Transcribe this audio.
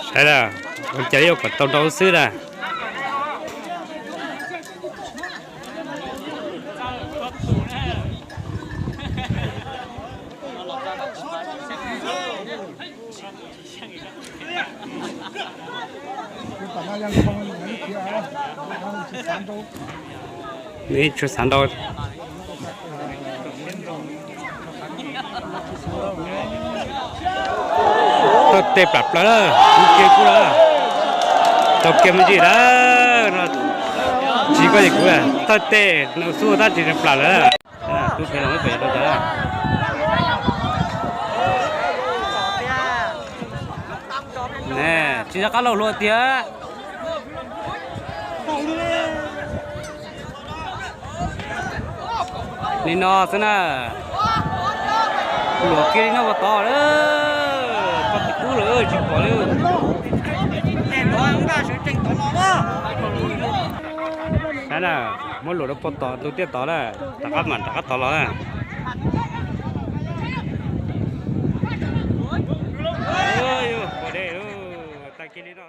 Ua cas yuav kom tau nrau xwb na. Nws tsis xav nrau. Tau tes plam plaws lawm, kuv kiag kuv lawm. Tau kiag me ntsis lawm no. Tsis koj ces kuv, tau tes nws xub tab tsis plam lawm. Tub pem los pem rau cov. Tsis nco qab lauj hluas tiag. Li no xwb na. Luam kiag li no puas tod lawm, koj tus tub lawm tsis pom li. Saib na, muab luam rau puag tod tus tiaj tod na, rov qab mam rov qab tod los na. Tag kiag li no.